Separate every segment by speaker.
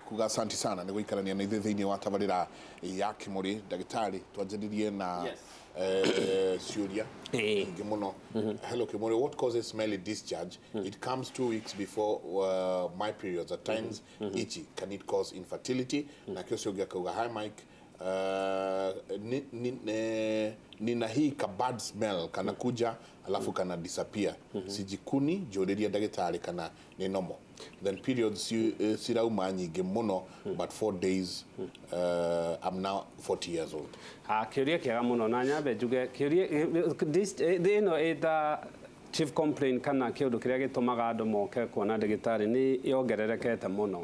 Speaker 1: Kuga asanti sana nĩ gũikarania na ithuĩ thĩinĩ wa tabarĩra ya Kĩmũrĩ. Ndagĩtarĩ, twanjĩrĩrie na ciũria nyingĩ mũno. Hello Kĩmũrĩ, what causes smelly discharge? It comes 2 weeks before my periods, at times itchy. Can it cause infertility? Nake ũcio ũngĩ akauga, hi Mike, nina hii ka bad smell kanakuja alafu kana disappear, sijikuni, njũrĩria ndagĩtarĩ kana nĩ normal. Then periods cirauma nyingĩ mũno but 4 days. I'm now 40 years old.
Speaker 2: Ah, kĩũria kĩega mũno, na nyambe njuge kĩũria ĩno ĩta chief complaint kana kĩũndũ kĩrĩa gĩtũmaga andũ moke kuona ndagĩtarĩ nĩ yongererekete mũno.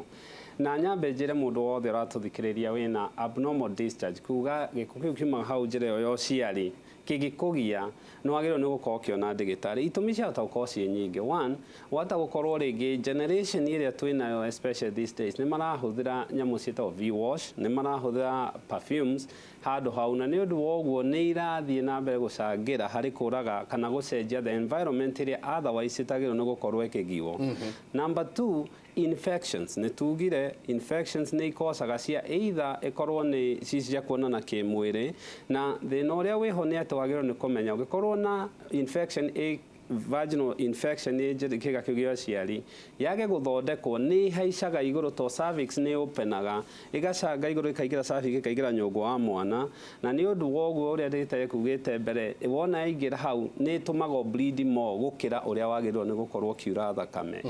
Speaker 2: Na nyambe njĩre mũndũ wothe ũratũthikĩrĩria wĩna abnormal discharge, kuga gĩko kĩu kiumaga hau njĩra ĩyo ya ũciari kĩngĩkũgia, nĩ wagĩrĩirwo nĩ gũkorwo ũkĩona ndagĩtarĩ. Itũmi ciahota gũkorwo ciĩ nyingĩ. One, wahota gũkorwo rĩngĩ generation ĩrĩa twĩnayo, especially these days, nĩ marahũthĩra nyamũ ciĩtagwo V-wash, nĩ marahũthĩra perfumes handũ hau, na nĩ ũndũ wa ũguo nĩ irathiĩ na mbere gũcangĩra harĩ kũraga kana gũcenjia the environment ĩrĩa otherwise ĩtagĩrĩirwo nĩ gũkorwo ĩkĩgiwo. Number two, infections. Nĩ tugire infections nĩ ikocaga cia either ĩkorwo nĩ ci cia kuonana kĩmwĩrĩ, na thĩna ũrĩa wĩho nĩ atĩ wagĩrĩirwo nĩ kũmenya ũngĩkorwo na infection ĩ vaginal infection ĩ kĩga kĩu gĩa ũciari yage gũthondekwo, nĩ ihaicaga igũrũ to cervix nĩ openaga, ĩgacanga igũrũ, ĩkaingĩra cervix, ĩkaingĩra nyũngũ wa mwana. Na nĩ ũndũ wa ũguo ũrĩa ndagĩtarĩ ekugĩte mbere, wona yaingĩra hau nĩ ĩtũmaga bleed more gũkĩra ũrĩa wagĩrĩirwo nĩ gũkorwo ũkiura thakame.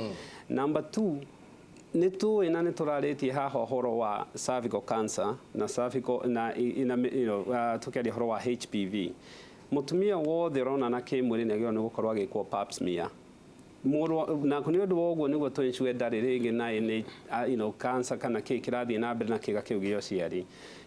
Speaker 2: Number two, nĩ tũĩ na nĩ tũrarĩtie haha ũhoro wa cervical cancer na cervical na, na tũkĩaria ũhoro wa HPV. Mũtumia wothe ũronana kĩmwĩrĩ nĩ agĩrĩirwo nĩ gũkorwo agĩkwo pap smear. Mũndũ na nĩ ũndũ wa ũguo nĩguo tũ ensure ndarĩ rĩngĩ na any cancer kana kĩ kĩrathiĩ na mbere na kĩga kĩu gĩa ũciari.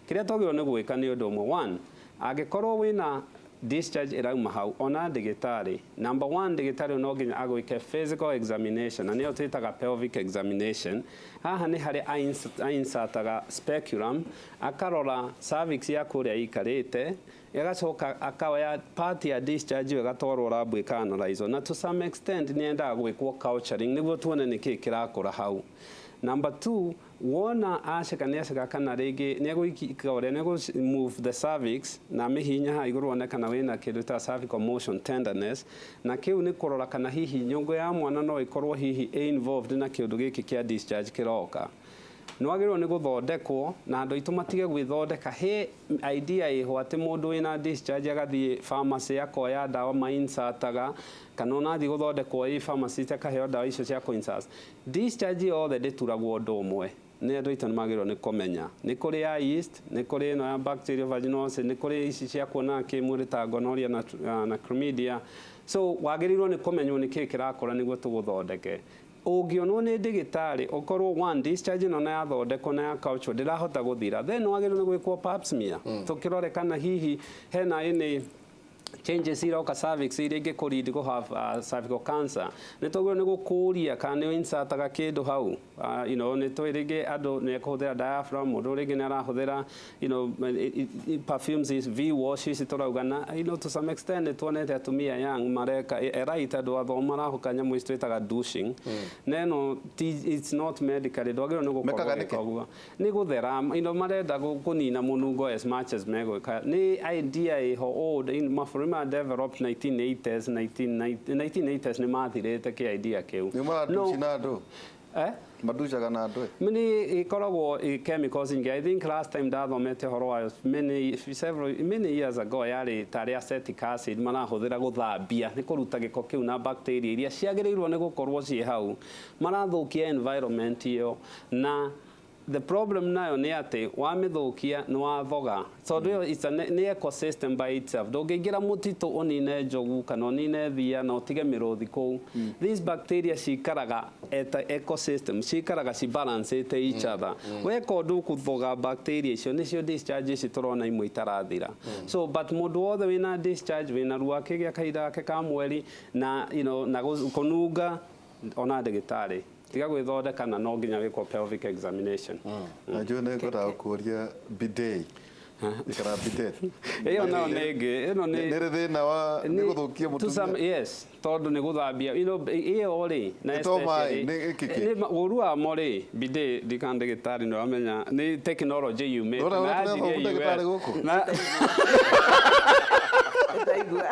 Speaker 2: Kĩrĩa twagĩrĩirwo nĩ gwĩka nĩ ũndũ ũmwe. One, angĩkorwo wĩna discharge ĩrauma hau, ona ndĩgĩtarĩ. Number one, ndĩgĩtarĩ no nginya agwĩke physical examination, na nĩyo twĩtaga pelvic examination. Haha nĩ harĩa ainsertaga speculum, akarora cervix yaku ũrĩa ĩikarĩte, agacoka akaoya part ya discharge ĩyo ĩgatwarwo lab ĩka-analyzwo, na to some extent nĩ yendaga gwĩkwo culturing nĩguo tuone nĩkĩĩ kĩrakũra hau. Number two, wona aceka nĩ aceka kana rĩngĩ nĩ egũika ũrĩa nĩ egũ move the cervix na amĩhihinya haha igũrũ one kana wĩna kĩndũ ta cervical motion tenderness, na kĩu nĩ kũrora kana hihi nyũngũ ya mwana no ĩkorwo hihi ĩ involved na kĩũndũ gĩkĩ kĩa discharge kĩroka. Nĩ wagĩrĩirwo nĩ gũthondekwo, na andũ aitũ matige gwĩthondeka. He idea ĩho atĩ mũndũ wĩna discharge agathiĩ pharmacy akoya ndawa mainsertaga, kana ona athiĩ gũthondekwo ĩ pharmacy akaheo ndawa icio cia kũ-insert. Discharge yothe ndĩturagwo ũndũ ũmwe. Nĩ andũ aitũ nĩ magĩrĩirwo nĩ kũmenya nĩ kũrĩ ya yeast, nĩ kũrĩ ĩno ya bacterial vaginosis, nĩ kũrĩ ici cia kuonana kĩmwĩrĩ ta gonorrhea na chlamydia. So wagĩrĩirwo nĩ kũmenywo nĩ kĩĩ kĩrakũra nĩguo tũgũthondeke. Ũngĩonwo nĩ ndĩgĩtarĩ ũkorwo one, discharge ĩno na yathondekwo na ya culture ndĩrahota gũthira, then wagĩrĩirwo nĩ gwĩkwo pap smear, tũkĩrore kana hihi hena any changes iroka cervix iria ingĩkũ lead kũ have cervical cancer. Nĩ twagĩrĩirwo nĩ gũkũria kana nĩ insertaga kĩndũ hau. Nĩ tũĩ rĩngĩ andũ nĩ ekũhũthĩra diaphragm, mũndũ rĩngĩ nĩ arahũthĩra perfumes, V wash ici tũrauga, na to some extent nĩ tuonete atumia young mareka elite, andũ athomu marahũka nyamũ ici twĩtaga douching, na ĩno it's not medically, ndwagĩrĩirwo nĩ gũkorwo
Speaker 3: Mekaga
Speaker 2: ũgĩka
Speaker 3: nĩkĩ?
Speaker 2: ũguo. Nĩ gũthera marenda kũnina mũnungo as much as megwĩka. Nĩ idea ĩho old in mabũrũri ma developed 1980s, 1980s nĩ mathirĩte kĩ idea kĩu.
Speaker 3: Nĩ maraduci na andũ?
Speaker 2: Eh?
Speaker 3: Maducaga na andũ?
Speaker 2: Nĩ ĩkoragwo chemicals ingĩ. I think last time ndathomete ũhoro wayo many, several, many years ago, yarĩ tarĩ acetic acid marahũthĩra gũthambia, nĩ kũruta gĩko kĩu na bacteria iria ciagĩrĩirwo nĩ gũkorwo ciĩ hau. Marathũkia environment ĩyo, na the problem nayo nĩ atĩ wamĩthũkia nĩ wathoga, tondũ ĩyo nĩ ecosystem by itself. Ndũngĩingĩra mũtitũ ũnine njogu kana ũnine thia na ũtige mĩrũthi kũu. These bacteria cikaraga eta ecosystem, cikaraga cibalancĩte each other. Weka ũndũ ũkũthoga bacteria icio, nĩcio discharge ici tũrona imwe itarathira. So but mũndũ wothe wĩna discharge, wĩna ruo akĩgĩa kahinda gake ka mweri na na kũnunga, ona ndagĩtarĩ, tiga gwĩthondeka, na no nginya wĩkwo pelvic examination.
Speaker 3: Na njũĩ nĩ ngwendaga gũkũria bidet. Kana bidet.
Speaker 2: Ĩyo nayo nĩ ĩngĩ, ĩno nĩ
Speaker 3: Nĩ rĩ thĩna wa nĩ gũthũkia
Speaker 2: to some,
Speaker 3: mũtumia.
Speaker 2: Yes, tondũ nĩ gũthambia you know, ĩyo rĩ na
Speaker 3: Nĩ to maĩ,
Speaker 2: especially-
Speaker 3: nĩ gĩkĩ kĩ?
Speaker 2: Ũru wamo rĩ, bidet, ndikana ndagĩtarĩ nĩ ũramenya nĩ technology yumĩte
Speaker 3: Ndona
Speaker 2: na
Speaker 3: ũrĩa
Speaker 2: yanjirie
Speaker 3: tũrethoma ndagĩtarĩ
Speaker 2: US.
Speaker 3: gũkũ?
Speaker 2: Na-
Speaker 4: Ndaigua.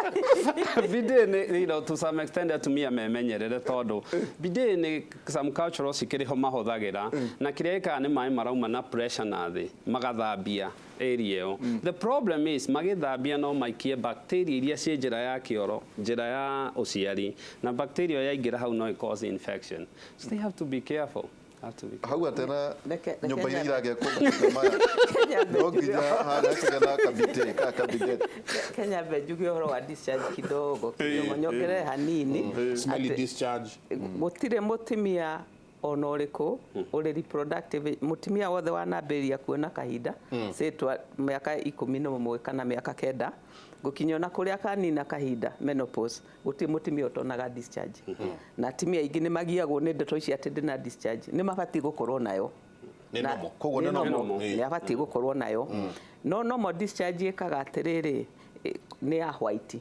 Speaker 2: Bidet nĩ to some extent atumia memenyerere tondũ bidet nĩ some cultural cikĩrĩ ho mahũthagĩra na kĩrĩa ĩkaga nĩ maĩ marauma na pressure na thĩ magathambia area ĩyo. The problem is magĩthambia no maikie bacteria iria ciĩ njĩra ya kĩoro, njĩra ya ũciari, na bacteria ĩyo yaingĩra hau no ĩ cause infection, so they have to be careful, have to be careful.
Speaker 3: Hau atena
Speaker 4: Reke
Speaker 3: nyũmba iria
Speaker 4: nyambe.
Speaker 3: iragĩakwo mahinda maya
Speaker 4: Kenya
Speaker 3: no nginya harĩa hakĩgĩa na kabite ka kabidet.
Speaker 4: Kenya mbe njuge ũhoro wa discharge kidogo kidogo, nyongerere hanini.
Speaker 1: Smelly
Speaker 4: Atĩ-
Speaker 1: discharge.
Speaker 4: Gũtirĩ mũtumia ona ũrĩkũ ũrĩ reproductive, mũtumia wothe wanambĩrĩria kuona kahinda cĩtwa mĩaka 11 kana mĩaka 9 gũkinya ona kũrĩa kanina kahinda menopause, gũtirĩ mũtumia ũtonaga discharge. Na atumia aingĩ nĩ magiagwo nĩ ndeto ici atĩ ndĩna discharge, nĩ mabatiĩ gũkorwo nayo.
Speaker 1: Nĩ
Speaker 4: Na-
Speaker 1: normal.
Speaker 3: Koguo nĩ
Speaker 4: nĩ
Speaker 3: normal.
Speaker 4: normal. Nĩ abatiĩ gũkorwo nayo. No normal discharge ĩkaga atĩrĩrĩ, nĩ ya white,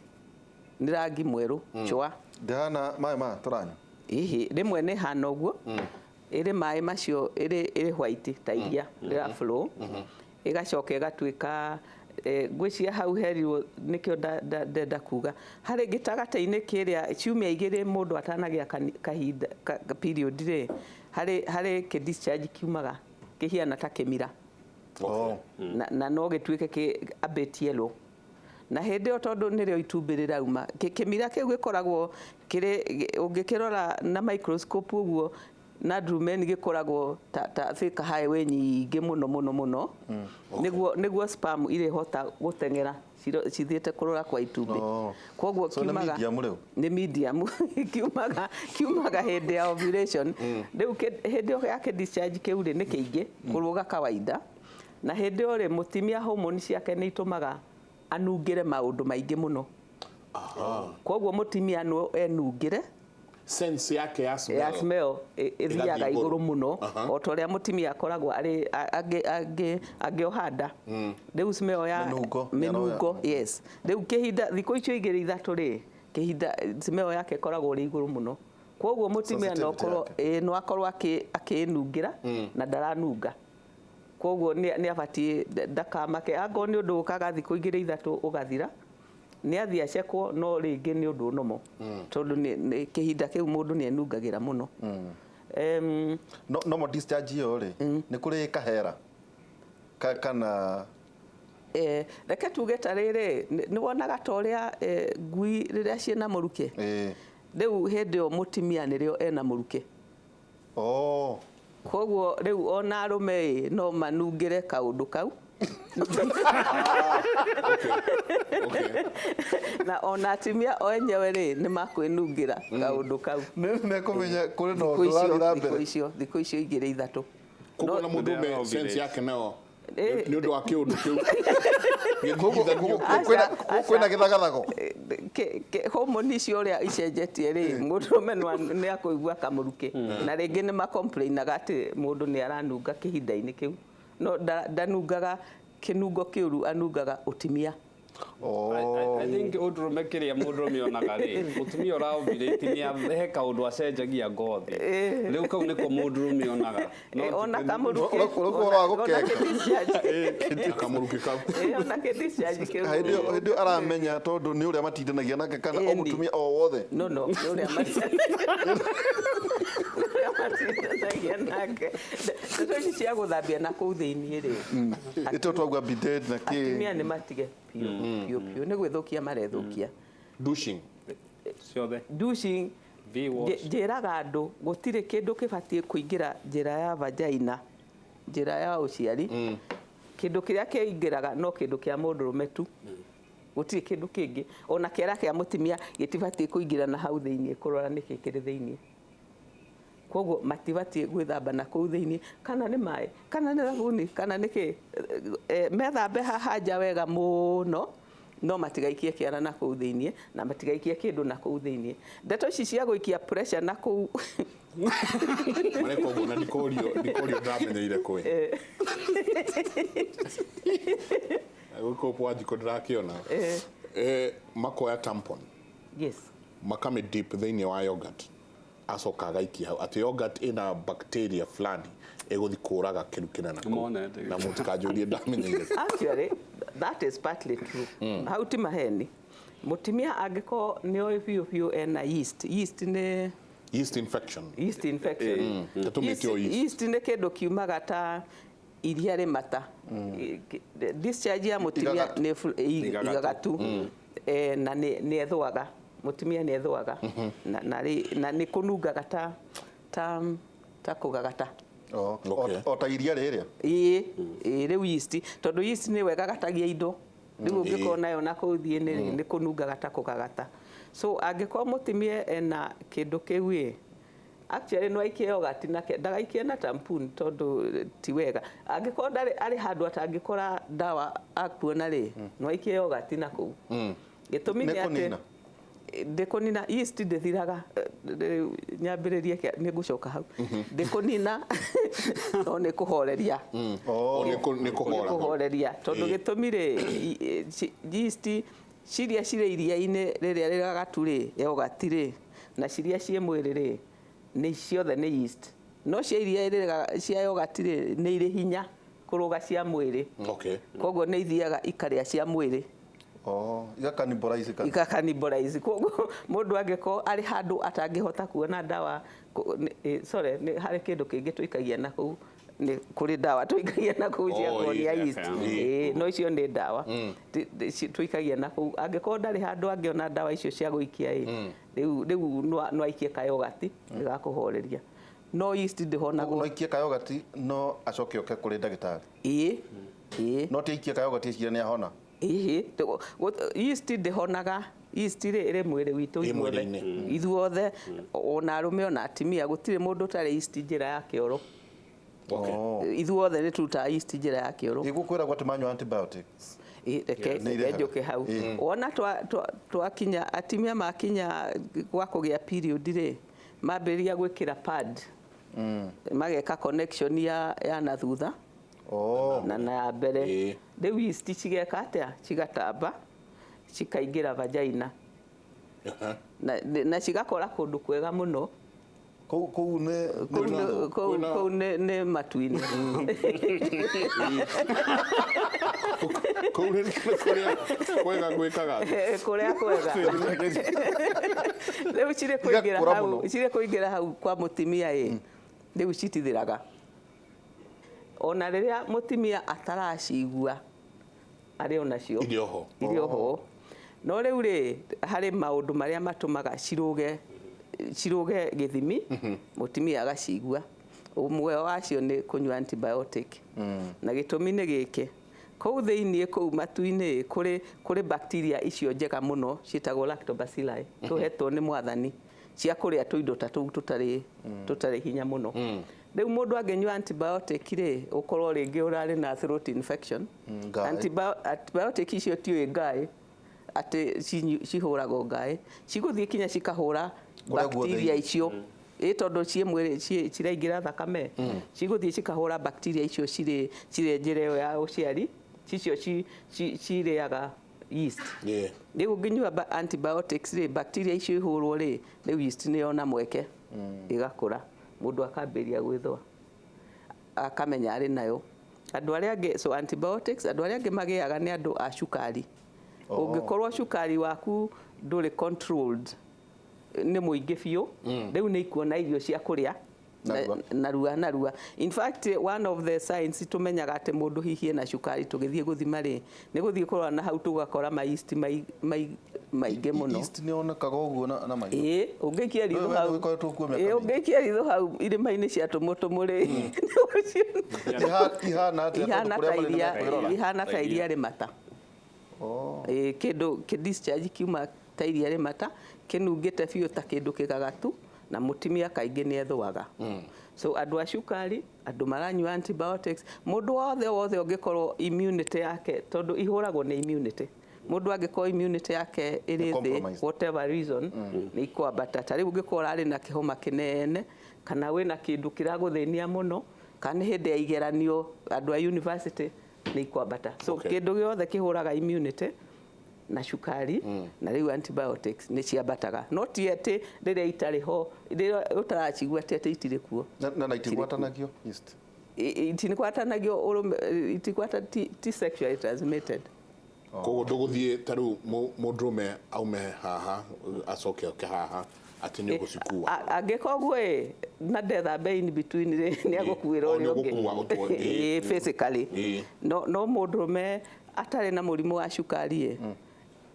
Speaker 4: nĩ rangi mwerũ chwa.
Speaker 3: Ndĩhana maĩ maya tũranyua.
Speaker 4: Hihi rĩmwe nĩ hana ũguo, ĩrĩ maĩ macio, ĩrĩ white ta iria rĩra flow, ĩgacoka ĩgatuĩka ngwĩciria hau herirwo nĩkĩo ndenda kuga harĩ gĩtagatĩ-inĩ kĩrĩa ciumia 2 mũndũ atanagĩa kahinda period rĩ, harĩ kĩ discharge kiumaga kĩhiana ta kĩmira.
Speaker 3: Oh.
Speaker 4: Na no gĩtuĩke kĩ a bit yellow, na hĩndĩ ĩyo tondũ nĩrĩo itumbĩ rĩrauma, kĩmira kĩu gĩkoragwo kĩrĩ ũngĩkĩrora na microscope ũguo na drumen gĩkoragwo ta thika highway nyingĩ mũno mũno mũno, nĩguo sperm irĩhota gũteng'era cithiĩte kũrora kwa itumbĩ.
Speaker 3: Oh.
Speaker 4: Koguo
Speaker 3: So nĩ
Speaker 4: kiumaga
Speaker 3: medium rĩu?
Speaker 4: Nĩ medium. Kiumaga hĩndĩ ya ovulation. Rĩu hĩndĩ ĩyo ya kĩ-discharge kĩu rĩ, nĩ kĩingĩ kũrũga kawaida, na hĩndĩ ĩyo rĩ, mũtumia hormone ciake nĩ itũmaga anungĩre maũndũ maingĩ mũno. Koguo mũtumia no enungĩre.
Speaker 1: Sense yake ya smell.
Speaker 4: Ya smell ĩthiaga
Speaker 1: Ĩgathiĩ
Speaker 4: igũrũ
Speaker 1: igũrũ.
Speaker 4: Mũno o ta ũrĩa mũtumia akoragwo arĩ angĩoha nda. Rĩu smell ya
Speaker 3: Mĩnungo,
Speaker 4: mĩnungo, yes. Rĩu kĩhinda thikũ icio 2 3 rĩ, kĩhinda smell yake ĩkoragwo ĩrĩ igũrũ mũno, koguo mũtumia no
Speaker 3: Sensitivity
Speaker 4: akorwo
Speaker 3: yake.
Speaker 4: no akorwo akĩnungĩra na ndaranunga. Koguo nĩ abatiĩ ndakamake angorwo nĩ ũndũ ũkaga thikũ 2 3 ũgathira, nĩ athiĩ acekwo, no rĩngĩ nĩ ũndũ nomo tondũ nĩ kĩhinda kĩu mũndũ nĩ enungagĩra mũno.
Speaker 3: No normal discharge ĩyo rĩ, nĩ kũrĩ kahera kana
Speaker 4: Reke tuge ta rĩrĩ, nĩ wonaga ta ũrĩa ngui rĩrĩa ciĩna mũrukĩ. Rĩu hĩndĩ ĩyo mũtumia nĩrĩo ena mũrukĩ.
Speaker 3: Oh.
Speaker 4: Koguo rĩu ona arũme ĩ no manungĩre kaũndũ kau. Na ona atumia o enyewe rĩ, nĩ makwĩnungĩra kaũndũ kau.
Speaker 3: Nĩ mekũmenya kũrĩ na
Speaker 4: Thikũ
Speaker 3: ũndũ
Speaker 4: icio
Speaker 3: ũrathiĩ na
Speaker 4: thikũ
Speaker 3: mbere.
Speaker 4: icio thikũ icio 2 3.
Speaker 1: Koguo na mũndũ
Speaker 2: They are
Speaker 1: ũmwe
Speaker 2: ovulate.
Speaker 1: sense yake nayo
Speaker 4: Eh,
Speaker 1: nĩ ũndũ wa kĩũndũ kĩu.
Speaker 3: Koguo
Speaker 1: Gĩthingithanio.
Speaker 4: Aca,
Speaker 3: kwĩna
Speaker 4: aca.
Speaker 3: gĩthagathago.
Speaker 4: Hormone icio ũrĩa icenjetie rĩ, mũndũrũme nĩ akũigua kamũrukĩ, na rĩngĩ nĩ macomplainaga atĩ mũndũ nĩ aranunga kĩhinda-inĩ kĩu, no ndanungaga kĩnungo kĩũru, anungaga ũtimia.
Speaker 3: Oh.
Speaker 2: I think ũndũrũme kĩrĩa mũndũrũme onaga rĩ, mũtumia ũra ovulate nĩ he kaũndũ acenjagia ngothi, rĩu kau nĩko mũndũrũme onaga. No
Speaker 4: Ona
Speaker 2: ti-
Speaker 4: kamũrukĩ
Speaker 3: Ũrĩa wa
Speaker 4: ona
Speaker 3: gũkenga.
Speaker 4: kĩ-discharge.
Speaker 1: Kamũrukĩ kau.
Speaker 4: Ona kĩ-discharge kĩu.
Speaker 3: Hĩndĩ ĩyo aramenya tondũ nĩ ũrĩa matindanagia nake kana o
Speaker 4: Ĩni.
Speaker 3: mũtumia o wothe.
Speaker 4: No, nĩ ũrĩa matindanagia nake. Ndeto ici cia gũthambia na kũu thĩiniĩ rĩ,
Speaker 3: Ĩtũ twauga bidet na kĩ.
Speaker 4: Atumia nĩ matige biũ biũ biũ, nĩ gwĩthũkia marethũkia.
Speaker 1: Douching.
Speaker 2: Ciothe.
Speaker 4: Douching.
Speaker 2: V-wash.
Speaker 4: Njĩraga andũ gũtirĩ kĩndũ kĩbatiĩ kũingĩra njĩra ya vagina, njĩra ya ũciari. Kĩndũ kĩrĩa kĩingĩraga no kĩndũ kĩa mũndũrũme tu, gũtirĩ kĩndũ kĩngĩ. Ona kĩara kĩa mũtumia gĩtibatiĩ kũingĩra na hau thĩiniĩ kũrora nĩkĩ kĩrĩ thĩiniĩ. Koguo matibatiĩ gwĩthamba na kũu thĩiniĩ, kana nĩ maĩ, kana nĩ thabuni, kana nĩ kĩ. Methambe haha nja wega mũno, no matigaikie kĩara na kũu thĩiniĩ, na matigaikie kĩndũ na kũu thĩiniĩ. Ndeto ici cia gũikia pressure na kũu
Speaker 1: Mareka ũguo na ndikorio ndamenyeire kwĩ. Gũkũ Wanjikũ ndĩrakĩona.
Speaker 4: Eh.
Speaker 1: Makoya tampon
Speaker 4: Yes.
Speaker 1: Makamĩ dip thĩinĩ wa yogurt, acoka agaikia hau atĩ yogurt ĩna bacteria fulani ĩgũthi kũraga kĩru kĩnene kũu.
Speaker 2: Monete.
Speaker 1: Na mũtikanjũrie ndamenyeire.
Speaker 4: Actually, that is partly true. Hau ti maheni. Mũtumia angĩkorwo nĩ oĩ biũ biũ ena yeast. Yeast nĩ
Speaker 1: Yeast infection.
Speaker 4: Yeast infection.
Speaker 1: Tũmĩte o yeast.
Speaker 4: Yeast nĩ kĩndũ kiumaga ta iria rĩmata. Discharge ya mũtumia
Speaker 3: Igagatu.
Speaker 4: nĩ
Speaker 2: Igagatu.
Speaker 4: igagatu. Na nĩ ethũaga. Mũtumia nĩ ethũaga. Na nĩ kũnungaga ta kũgagata.
Speaker 3: O
Speaker 1: Okay.
Speaker 3: o ta iria rĩrĩa.
Speaker 4: Ĩĩ, rĩu yeast, tondũ yeast nĩwe ĩgagatagia indo, rĩu ũngĩkorwo nayo na kũu thiĩ nĩ kũnungaga ta kũgagata. So angĩkorwo mũtumia ena kĩndũ kĩu ĩ, actually no aikie yogurt nake, ndagaikie na tampon tondũ ti wega. Angĩkorwo ndarĩ, arĩ handũ atangĩkora ndawa akuona rĩ, no aikie yogurt na kũu. Gĩtũmi
Speaker 3: Nĩ
Speaker 4: nĩ atĩ
Speaker 3: kũnina?
Speaker 4: Ndĩkũnina. Yeast ndĩthiraga. Rĩu nyambĩrĩrie nĩ ngũcoka hau. Ndĩkũnina, no nĩ kũhoreria.
Speaker 1: O nĩ kũhora.
Speaker 4: Nĩ kũhoreria, tondũ gĩtũmi rĩ, yeast ciria cirĩ iria-inĩ rĩrĩa rĩgagatu rĩ, yogurt rĩ, na ciria ciĩ mwĩrĩ rĩ, nĩ ciothe nĩ yeast, no cia iria rĩrĩa cia yogurt rĩ, nĩ irĩ hinya kũrũga cia mwĩrĩ. Koguo nĩ ithiaga ikarĩa cia mwĩrĩ.
Speaker 3: Oh, igakaniborize kana.
Speaker 4: Ikakaniborize. Koguo mũndũ angĩkorwo arĩ handũ atangĩhota kuona ndawa, sorry, nĩ harĩ kĩndũ kĩngĩ tũikagia na kũu, nĩ kũrĩ ndawa tũikagia na kũu cia
Speaker 1: Oh,
Speaker 4: kũhonia
Speaker 1: ĩĩ,
Speaker 4: yeast.
Speaker 1: ĩĩ.
Speaker 4: Ĩĩ, no icio nĩ ndawa tũikagia na kũu. Angĩkorwo ndarĩ handũ angĩona ndawa icio cia gũikia ĩ, rĩu no aikie kayogati gakũhoreria, no yeast ndĩhonagwo.
Speaker 3: No aikie kayogati no acoke oke kũrĩ ndagĩtarĩ.
Speaker 4: Ĩĩ.
Speaker 3: No ti aikie kayogati ecirie nĩ ahona.
Speaker 4: Ĩhĩ, yeast ndĩhonaga. Yeast rĩ, ĩrĩ mwĩrĩ witũ
Speaker 1: Ĩ
Speaker 4: ithuothe.
Speaker 1: mwĩrĩ-inĩ.
Speaker 4: Ithuothe, ona arũme ona atumia, gũtirĩ mũndũ ũtarĩ yeast njĩra ya kĩoro.
Speaker 1: Okay.
Speaker 3: Oh.
Speaker 4: Ithuothe nĩ tũrutaga yeast njĩra ya kĩoro.
Speaker 3: Ĩgũkwĩragwo atĩ manyua antibiotics.
Speaker 4: Ĩ, reke
Speaker 3: Nĩ
Speaker 4: reke
Speaker 3: irehaga.
Speaker 4: njũke hau. Wona twakinya atumia makinya gwa kũgĩa period rĩ, mambĩrĩria gwĩkĩra pad, mageka connection ya na thutha
Speaker 3: Oh.
Speaker 4: na ya mbere. Rĩu yeast cigeka atĩa? Cigatamba cikaingĩra vagina na cigakora kũndũ kwega mũno.
Speaker 3: Kũu nĩ
Speaker 4: Kũu
Speaker 1: Kwĩna-
Speaker 4: kũu nĩ matu-inĩ.
Speaker 1: Kũu nĩ kũrĩa kwega gwĩkaga.
Speaker 4: Kũrĩa kwega rĩu cirĩ kũingĩra
Speaker 3: Igakũra
Speaker 4: hau
Speaker 3: mũno.
Speaker 4: Cirĩ kũingĩra hau kwa mũtumia ĩ, rĩu citithiraga ona rĩrĩa mũtumia ataracigua arĩ onacio.
Speaker 1: Irĩ oho.
Speaker 4: Irĩ oho. No rĩu rĩ, harĩ maũndũ marĩa matũmaga cirũge gĩthimi, mũtumia agacigua. Ũmwe wacio nĩ kũnyua antibiotic, na gĩtũmi nĩ gĩkĩ: kũu thĩinĩ, kũu matu-inĩ, kũrĩ bacteria icio njega mũno ciĩtagwo lactobacilli, tũhetwo nĩ mwathani cia kũrĩa tũindo ta tũu tũtarĩ hinya mũno. Rĩu mũndũ angĩnyua antibiotic rĩ, ũkorwo rĩngĩ ũrarĩ na throat infection,
Speaker 3: Ngaĩ.
Speaker 4: Antibiotic icio tiũĩ ngaĩ atĩ cihũragwo ngaĩ, cigũthiĩ kinya cikahũra
Speaker 3: Kũrĩa guothe
Speaker 4: bacteria
Speaker 3: irĩ.
Speaker 4: icio ĩ, tondũ ciĩ mwĩrĩ ciraingĩra thakame, cigũthiĩ cikahũra bacteria icio cirĩ njĩra ĩyo ya ũciari, cicio cirĩaga yeast. Rĩu ũngĩnyua antibiotics rĩ, bacteria icio ihũrwo rĩ, rĩu yeast nĩ yona mweke ĩgakũra, mũndũ akambĩrĩria gwĩthũa, akamenya arĩ nayo. Andũ arĩa angĩ, so antibiotics, andũ arĩa angĩ magĩaga nĩ andũ a cukari. Ũngĩkorwo cukari waku ndũrĩ controlled, nĩ mũingĩ biũ, rĩu nĩ ikuona irio cia kũrĩa
Speaker 3: Narua.
Speaker 4: Narua narua. In fact, one of the signs tũmenyaga atĩ mũndũ hihi ena cukari tũgĩthiĩ gũthima rĩ, nĩ gũthiĩ kũrora na hau tũgakora ma yeast maingĩ mũno.
Speaker 3: Yeast nĩ yonekaga ũguo na maitho.
Speaker 4: Ĩĩ, ũngĩikia ritho
Speaker 3: Wewe
Speaker 4: hau
Speaker 3: ũgĩkoretwo kuo mĩaka
Speaker 4: ĩĩ,
Speaker 3: mĩingĩ.
Speaker 4: ũngĩikia ritho hau irĩma-inĩ cia tũmũtũmũ rĩ,
Speaker 3: Ihana atĩa, tondũ
Speaker 4: ihana
Speaker 3: kũrĩa
Speaker 4: ta
Speaker 3: marĩ nĩ
Speaker 4: iria
Speaker 3: mekwĩrora?
Speaker 4: Ihana ta iria rĩmata.
Speaker 3: Oh.
Speaker 4: Ĩĩ, kĩndũ kĩ discharge kiuma ta iria rĩmata, kĩnungĩte biũ ta kĩndũ kĩgagatu, na mũtumia kaingĩ nĩ ethũaga. So andũ a cukari, andũ maranyua antibiotics, mũndũ wothe wothe ũngĩkorwo immunity yake, tondũ ihũragwo nĩ immunity, mũndũ angĩkorwo immunity yake ĩrĩ thĩ,
Speaker 3: compromised.
Speaker 4: Whatever reason, nĩ ikwambata. Ta rĩu ũngĩkorwo ũrarĩ na kĩhoma kĩnene, kana wĩna kĩndũ kĩragũthĩnia mũno, kana nĩ hĩndĩ ya igeranio, andũ a university Nĩ ikwambata. So kĩndũ gĩothe kĩhũraga immunity na cukari na rĩu antibiotics nĩ ciambataga, no ti atĩ rĩrĩa itarĩ ho, rĩrĩa ũtaracigua ti atĩ itirĩ kuo.
Speaker 3: Na itigwatanagio yeast?
Speaker 4: Itigwatanagio ũrũme, itigwata, ti sexually transmitted.
Speaker 1: Koguo ndũgũthiĩ ta rĩu mũndũrũme aume haha acoke oke haha atĩ nĩ ũgũcikua?
Speaker 4: Angĩka ũguo ĩ na ndethambe in between rĩ, nĩ agũkuĩra
Speaker 1: O,
Speaker 4: ũrĩa
Speaker 1: nĩ
Speaker 4: ũngĩ.
Speaker 1: ũgũkua ũtwe- ĩ.
Speaker 4: Ĩ, physically. No mũndũrũme atarĩ na mũrimũ wa cukari ĩ,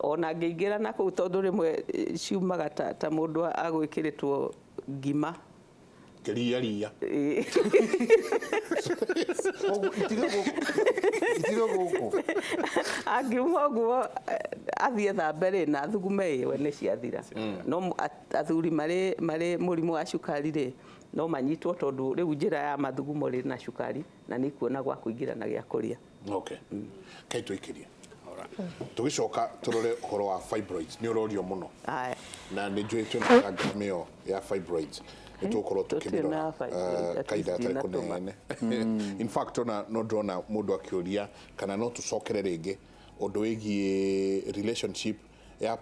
Speaker 4: ona angĩingĩra na kũu, tondũ rĩmwe ciumaga ta mũndũ agwĩkĩrĩtwo ngima.
Speaker 1: Kĩria ria.
Speaker 4: Ĩ.
Speaker 3: Koguo itirĩ gũkũ, itirĩ gũkũ.
Speaker 4: Angiuma ũguo athiĩ thambe rĩ na athugume ĩ, we nĩ ciathira. No athuri marĩ mũrimũ wa cukari rĩ, no manyitwo, tondũ rĩu njĩra ya mathugumo rĩ na cukari na nĩ ikuona gwa kũingĩra na gĩa kũrĩa.
Speaker 1: Okay, kai tũikĩrie, tũgĩcoka tũrore ũhoro wa fibroids, nĩ ũrorio mũno.
Speaker 4: Aya.
Speaker 1: Na nĩ njũĩ twĩna program ĩyo ya fibroids, nĩ tũgũkorwo
Speaker 4: Tũtirĩ
Speaker 1: tũkĩmĩrora
Speaker 4: na fibroids, at
Speaker 1: kahinda
Speaker 4: least
Speaker 1: gatarĩ
Speaker 4: ndinatũma.
Speaker 1: kũnene. In fact, ona no ndĩrona mũndũ akĩũria kana no tũcokere rĩngĩ ũndũ wĩgiĩ relationship ya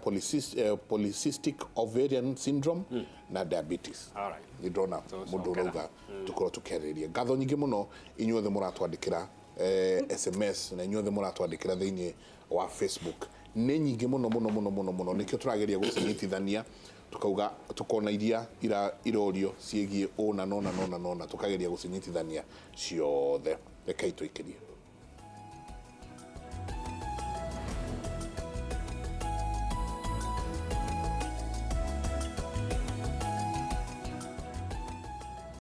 Speaker 1: polycystic ovarian syndrome na diabetes. Nĩ ndĩrona mũndũ ũrauga tũkorwo tũkĩarĩrĩria. Ngatho nyingĩ mũno inyuothe mũratwandĩkĩra SMS na inyuothe mũratwandĩkĩra thĩinĩ wa Facebook, nĩ nyingĩ mũno mũno mũno mũno mũno. Nĩkĩo tũrageria gũcinyitithania, tukauga tukona iria irorio ciĩgiĩ ũna nona nona nona, tukageria gũcinyitithania ciothe. Rekei tũikĩrie.